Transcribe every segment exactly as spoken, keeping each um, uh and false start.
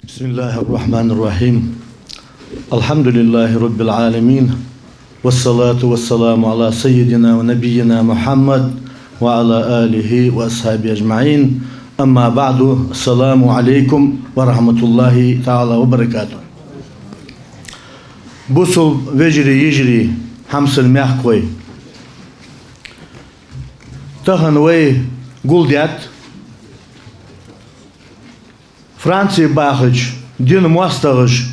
بسم الله الرحمن الرحيم. الحمد لله رب العالمين. والصلاة والسلام على سيدنا ونبينا محمد وعلى آله وأصحابه أجمعين. أما بعد. السلام عليكم ورحمة الله تعالى وبركاته. Бусалба вежарий, йижарий, хьамсара мехкахой. Тахан вай гулдаьд Франце бахача дина моастагӀаша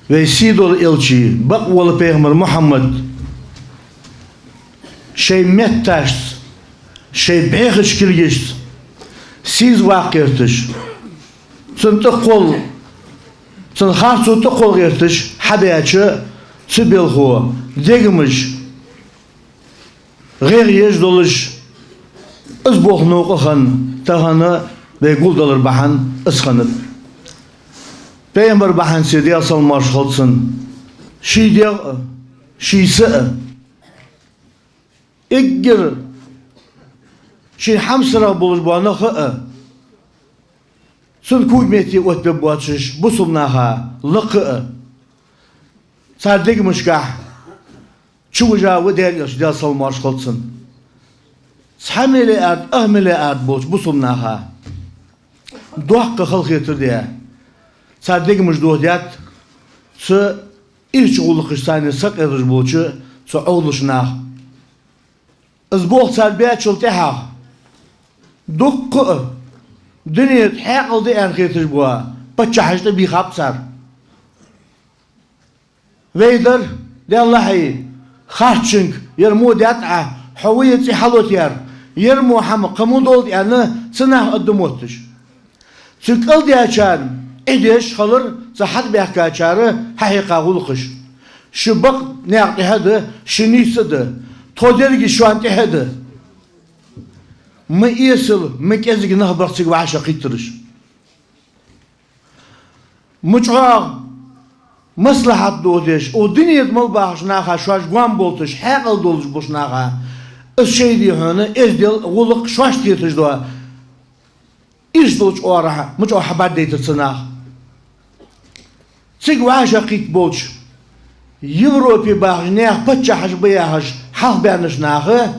вай сийдола элча, бакъвола пайхамар Мухьаммад шоай метташца, шоай бӀехача кулгашца сийза ваккха гӀерташ, цун тӀакхолла, цун харцо тӀакхолла гӀерташ хьабаьча цу белхо дегамаш гӀайгӀа еш долаш, из болх новкъа хинна, тахан вай гулдалар бахьан из хиннад. Пайхамар бахьанце, Даьла салам-моаршал хилда цунна, ший дегӀ а, ший са а, эггара ший хьамсарагӀа болаш бола нах а, цун когаметте оттабергбоацаш бусалба наха лакха а, цар дегамашкахь чувижа ва Даьла элча, Даьла салам-моаршал хилда цунна. Цхьа миллиард, ах миллиард болча бусалба наха доккха халахетар даь, цар дегамаш дохадаьд цу ирча гӀулакхашца сакъердаш болча цу Ӏовдалча наха. Из болх цар баьчул тӀехьагӀа дуккха а дунен тӀа хьаькъал да аьнна хеташ бола паччахьаш тӀабийхаб цар. Вай дар, Даьла хьай, харцчунга, ер мо даьтта Ӏа, хьо вай цӀи хьалотаяр, ер мо хӀама кхы мо долда аьнна, цу наха аргда мотташ. Цу кӀалдаьчарна Ӏи деш хилар цу хьатӀабаьхкачар хьахьекха гӀулакхаш. Шо бакъ наькъа тӀехьа да, шо нийса да, тхо деррига шоана тӀехьа да. Ма эсала, ма кӀезига нах бар цига вӀашагӀкхийттараш. Ма чӀоагӀа маслахьат дохадеш, укх дунен тӀа мел бахача наха шоаш гоама болташ, хьаькъал долаш болча наха, из шоай дий хьона, эздел, гӀулакх шоашта хеташ дола, ирча долча оагӀорахьа ма чӀоагӀа хьабӀаргадайтар цу наха. Цига вӀашагӀкхийтта болча, Европе бахача наьха паччахьаш ба яхаш хьалхабаьннача наха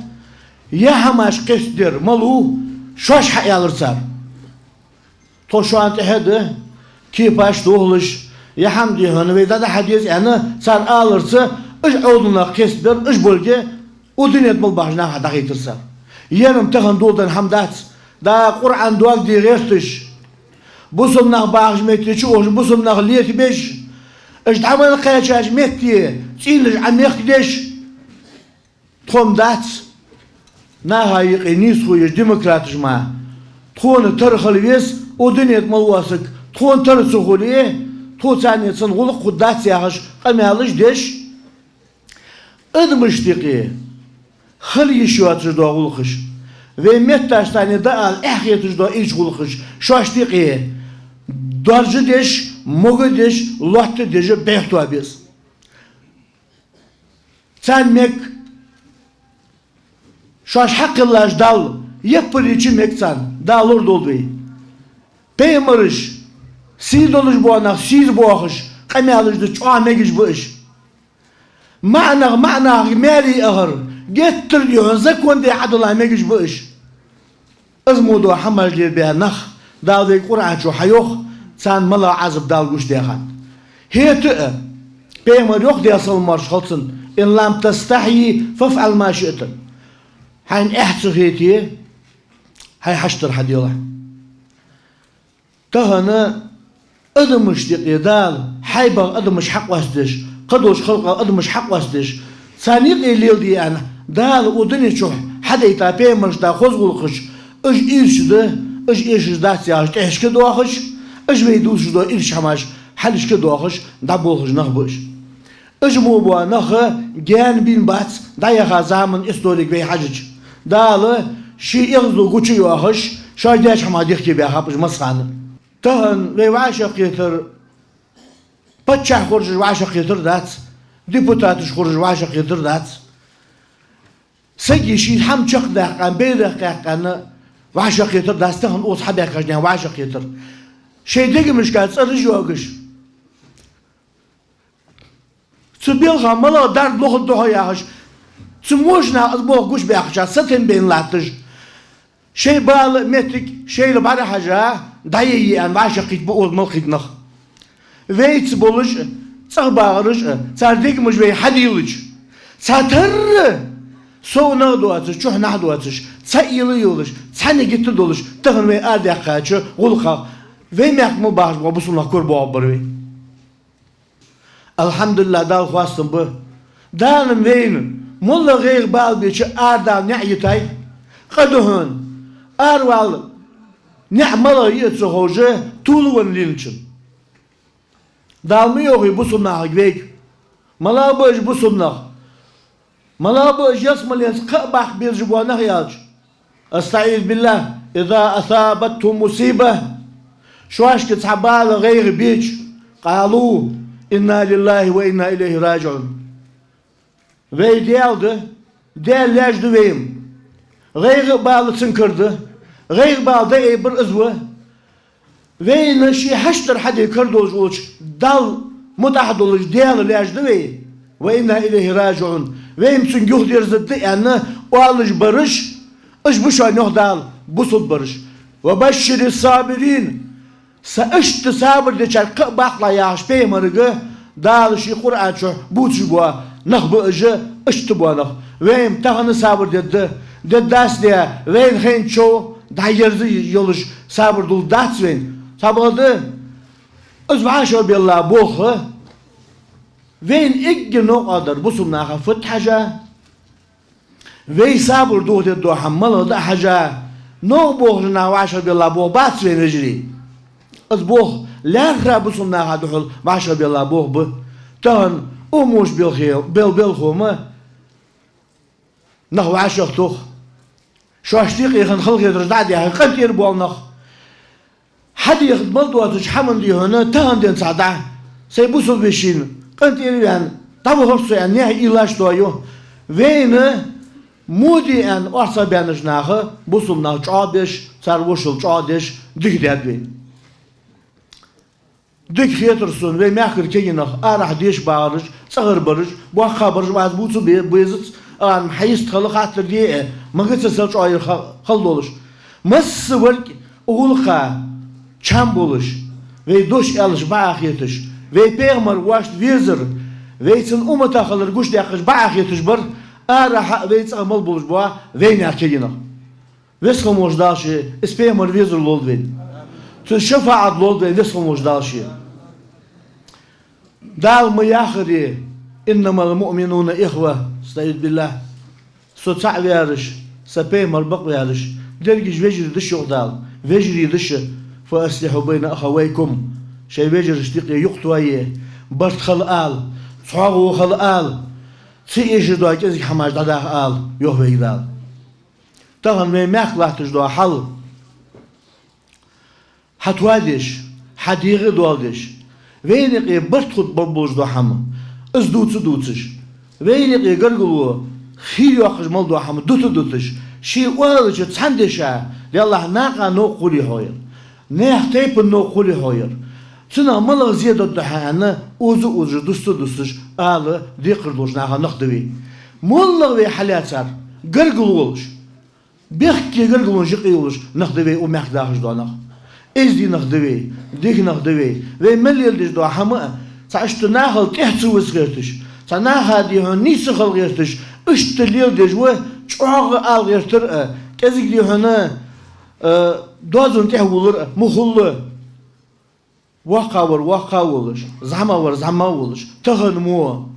ер хӀамаш кхестадер малув, шоаш хьааьлар цар. Тхо шоана тӀехьа да, кепаш тохалаш, ер хӀама дий хьона вай дӀадахьа деза аьнна, цар аларца, уж Ӏовдал нах кхестабир, уж болга укх дунен тӀа мел бахача наха дӀахайтар цар. Ер-м тахан доладенна хӀама дац, дӀа Къуръан доагаде гӀерташ, бусалба нах бахача метте чу ухаш, бусалба нах летабеш, уж дӀа мел кхаьчача метте цӀийнаш Ӏомехкадеш, тхо-м дац, наха юкъе нийсхо еш демократаш ма, тхона тара хила веза, укх дунен тӀа мел вола саг тхона тара ца хуле, тхоца цхьана гӀулакх хургдац яхаш къамаьлаш деш, адамашта юкъе хила йиш йоацаш дола гӀулакхаш, вай метташца цхьана дӀаала эхь хеташ дола ирча гӀулакхаш шоашта юкъе даржа деш, мога деш, лоаттадеш бехто беза. Царна мег шоаш хьакхеллача Далла яппарийча мег царна, Дала лорадолда вай. Пайхамараш, сий долаш бола нах сийза боахаш, къамаьлаш деш чӀоагӀа мегаш ба уж. МаӀа нах маӀа нахага маьре ахар, геттара дий хьона закон де Ӏодилла мегаш ба уж. Из мо дола хӀамаш лелабаь нах, Дала вайга Къуръан чу хьайоах, царна малагӀа Ӏазап Дала гучадаьд. ХӀаьта а, пайхамара йоах, Даьла салам-моаршал хилда цунна: «إن لم تستحي فافعل ما شئت». Хьайна эхь ца хете, хьай хьаштара хьаделахь. Тахан адамашта юкъе Дала хьайбагӀа адамаш хьакъоастадеш, кхыдолча халкъа адамаш хьакъоастадеш, царна юкъе леладе аьнна, Дала укх дунен чу хьадайта пайхамарашта хоза гӀулакхаш, уж ирча да, уж эшаш дац яхаш тӀехьашка доахаш, уж вай дувцаш дола ирча хӀамаш хьалхашка доахаш, дӀаболхаш нах ба уж. Уж мо бола нах гаьна бийна бац дӀаяха заман историга вай хьажача. Дала ший эгӀазло гучайоахаш, шоаш деча хӀамах дехке баьхаб уж массахана. Тахан вай вӀашагӀкхетар паччахь хургдолаш вӀашагӀкхетар дац, депутаташ хургдолаш вӀашагӀкхетар дац. Сага ший хӀама чакхдаккха, байракх кхаьккха, ВӀашагӀкхетар дац тахан укхаза хьабаьхкача наьха вӀашагӀкхетар. Шоай дегамашка цӀераш йоагаш. Цу белха малагӀа дарба лохаргда хьо яхаш, цу мошнаха аз болх гучабаьккхача сатем бейна латташ. Шоай бала а моттиг шоайла бӀарахьежа, дӀаяйе аьнна, вӀашагӀкхийтта ба укхаза мел кхийтта нах. Вайца болаш а, цӀагӀа багӀараш а, цар дегамаш вай хьадийлача, цхьатарра совнагӀа доацаш, чухьнахьа доацаш, цхьа уйла а йолаш, цхьа нигат а долаш, тахан вай арадаьккхача гӀулакхах вай мехка мел бахаш бола бусалба нах корабоагӀаргбар вай. АлхьамдулиллахӀ, Далла хоастам ба. Дала вайна моллагӀа гӀайгӀа-бала беча арадала ниӀ йитай, къа да хьона, аравала ниӀ малагӀа я а ца ховш, тувлавенна лийнначоа. Дала ма йоахий бусалба нахага вайга: малагӀа ба уж бусалба нах, малагӀа ба уж ялсмаленца кхаъ баккха безаш бола нах, аьлча. أستعيذ بالله. إذا أصابتهم مصيبة. Шоашка цхьа бала, гӀайгӀа беча, قالوا: إنا لله وإنا إليه راجعون. Вай Даьла да, Даьла лаьш да вай-м. ГӀайгӀа а бала цун кара да, гӀайгӀа-бала дӀаайбар из ва. Вайна ший хьаштара хьаде кара долаш волча Далла мутӀахьа долаш, Даьла лаьш да вай. وإنا إليه راجعون. Вай-м цунга юхадерзаргда аьнна оалаш бараш, уж ба шоана, йоах Дала, бусалба бараш. وبشر الصابرين. Са иштта сабар дечарга кхаъ баккхалахь яхаш пайхамарга Дала ший Къуръан чу бувцаш бола нах ба уж, иштта бола нах. Вай-м тахан сабар дергда, дергдац а, вайна хайначоа дӀаерза йолаш сабар дулларгдац вайна. Цхьабакъда, из вӀашагӀбелла болх вайна эггара новкъа дар бусалба наха фуд хьажа, вай сабар дохадергдола хӀама малагӀа да хьажа, новкъа бохаш наха вӀашагӀбелла болх бац вайна, вежарий. Из болх лаьрхӀара бусалба наха духьал вӀашагӀбелла болх ба. Тахан укх мо белхе-, бел-, белхо-м нах вӀашагӀтох. Шоашта юкъе хинна халахетараш дӀа а даьхе, къинтӀера бола нах. Хьадехаргда мел доацача хӀаман, дий хьона, тахан денз цхьа дӀа. Сай бусалба вешийна къинтӀера ваьнна, дӀавахар со аьнна, наьха уйлаш тоаю. Вайна мо де аьнна орцагӀбаьннача наха бусалба нах чӀоагӀдеш, цар вошал чӀоагӀдеш дика даьд вайна. Дика хетар сона вай мехкара кагий нах, арахьа деша багӀараш, цӀагӀара бараш, боккхагӀа бараш, вац бувца бе-, безац, ам хьайистхила хаттар де а, магаца сел чӀоагӀъяр ха-, хала долаш. Массаварг а гӀулакха чам болаш, вай дош аьлча бакъахьа хеташ, вай пайхамар вӀашта везар, вай цун умматах хилар гучадаьккхача бакъахьа хеташ бар, арахьа а вай цӀагӀа мел болаш бола вай мехкара кагий нах. Веза хинна волча Дала ше, из пайхамар везар лолда вайна. Цун шафаӀат лолда вайна Веза хинна волча Дала ше. Дала ма яхарий: إنما المؤمنون إخوة. أستعيذ بالله. Со цаӀ ваьраш, са пайхамар бакъ ваьраш, дерригаш вежарий да уж, йоах Дала. Вежарий да уж. فأصلحوا بين أخويكم. Шоай вежарашта юкъе юкъ тоае, барт хила ала, цхьоагӀо хила ала, ца эшаш дола кӀезига хӀамаш дӀадаха ала, йоах вайга Дала. Тахан вай мехка латташ дола хьал хьатоадеш, хьадегӀа доаладеш, вайна юкъе барт хургболаш дола хӀама, из дувца а дувцаш, вайна юкъе гаргало хийра йоаккхаш мел дола хӀама дута а дуташ, ше оалача цхьан деша, Даьллахь, наькъа новкъа хулий хьо ер, наьха тайпан новкъа хулий хьо ер, цунах малагӀа зе дергда хьа аьнна, оза а озаш, дусца а дусташ ала декхар долаш наха нах да вай. МоллагӀа вай хьалаьцар, гаргало волаш, бехке гаргалонна юкъе йолаш нах да вай, укх мехка дахаш дола нах. Эздий нах да вай, дика нах да вай. Вай мел леладеш дола хӀама а цхьа иштта нахал тӀехьа ца виса гӀерташ, цхьа наха, дий хьона, нийса хила гӀерташ, иштта леладеш ва, чӀоагӀа ала гӀертар а, кӀезига, дий хьона, а, доазон тӀехьа вулар а ма хулла. ВоккхагӀвар воккха а волаш, зӀамагӀвар зӀамагӀа а волаш, тахан мо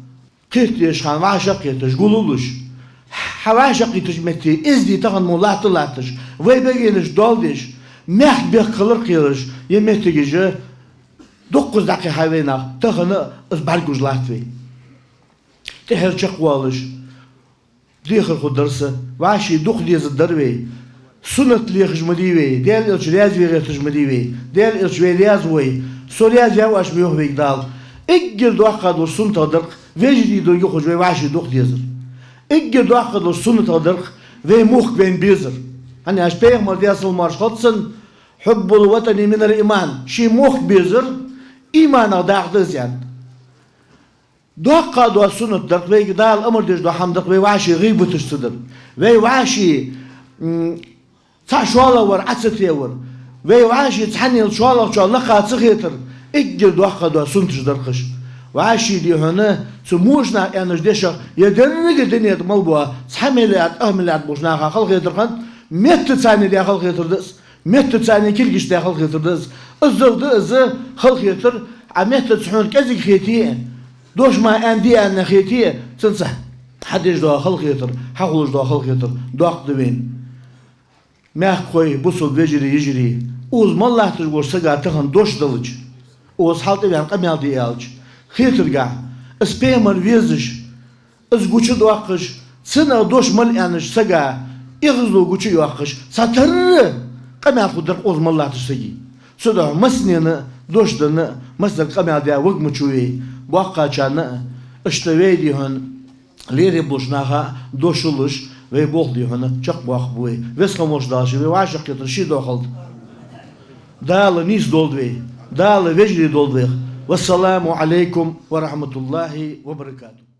кхетадеча хана вӀашагӀкхеташ, гуллуш, хьавӀашагӀкхийттача метте эздий тахан мо латта а латташ, вай бегенаш доаладеш, мехка бехк хилар кхераш, е моттигаш дуккхаза дӀакхихьай вай нах, тахан а из бӀаргагуш латт вай. ТӀехьара чакхвоалаш, дехар хургдар са, вӀаший дукха дезаргдар вай. Суннат лехаш ма дий вай, Даьла Элча раьза ве гӀерташ ма дий вай, Даьла Элча вай раьза вой, со раьза ваьв оаш, ма йоах вайга Дала. Эггара доккха долаш суннатах дар-кх вежарий долга хулаш вай вӀаший дукха дезар. Эггара доккха долаш суннатах дар-кх вай мохк вайна безар. ХӀана аьлча пайхамара, Даьла салам-моаршал хилда цунна: «حب الوطن من الإيمان». Ший мохк безар иманах дакъа да из, аьннад. Доккха дола суннат дар-кх вайга, Дала амар деш дола хӀама да-кх вай вӀаший гӀийбаташ ца дар, вай вӀаший, м, цхьа шоллагӀвар Ӏо ца тевар, вай вӀаший цхьаннел шоллагӀчоа лакха ца хетар. Эггара доккха дола суннаташ дар-кх уж. ВӀаший, дий хьона, цу мошнаха аьннача дешах, е деррига дунен тӀа мел бола цхьа миллиард, ах миллиард болча наха халахетар хиннад, меттаца царна даь халахетар да из. Меттаца царна кулгашца даь халахетар да из. Иззал да из халахетар, Ӏа меттаца хьона кӀезига хете а, дош мара аьннадий аьнна хете а, цунца хьадеш дола халахетар, хьахулаш дола халахетар доккха да вайна. Мехкахой, бусалба вежарий, йижарий, укхаза мел латташ волча сага тахан дош делча, укхаза хьалтӀаваьнна къамаьл де аьлча, хетаргахьа, из пайхамар везаш, из гучадоаккхаш, цунах дош мел аьннача сага эгӀазло гучайоаккхаш, цхьатарра къамаьл хургдар-кх укхаза мел латтача сага. Цудухьа массанена дош денна, массанена къамаьл даь ваг ма вий вай, боккхагӀчарна а, иштта вай, дий хьона, лерхӀам болча наха а дош луш, вай болх, дий хьона, чакхбоаккхаргба вай. Веза хинна волча Дала ше вай вӀашагӀкхетар ший духьа хилда. Дала нийса долда вай, Дала вежарий долда вайх. والسلام عليكم ورحمة الله وبركاته.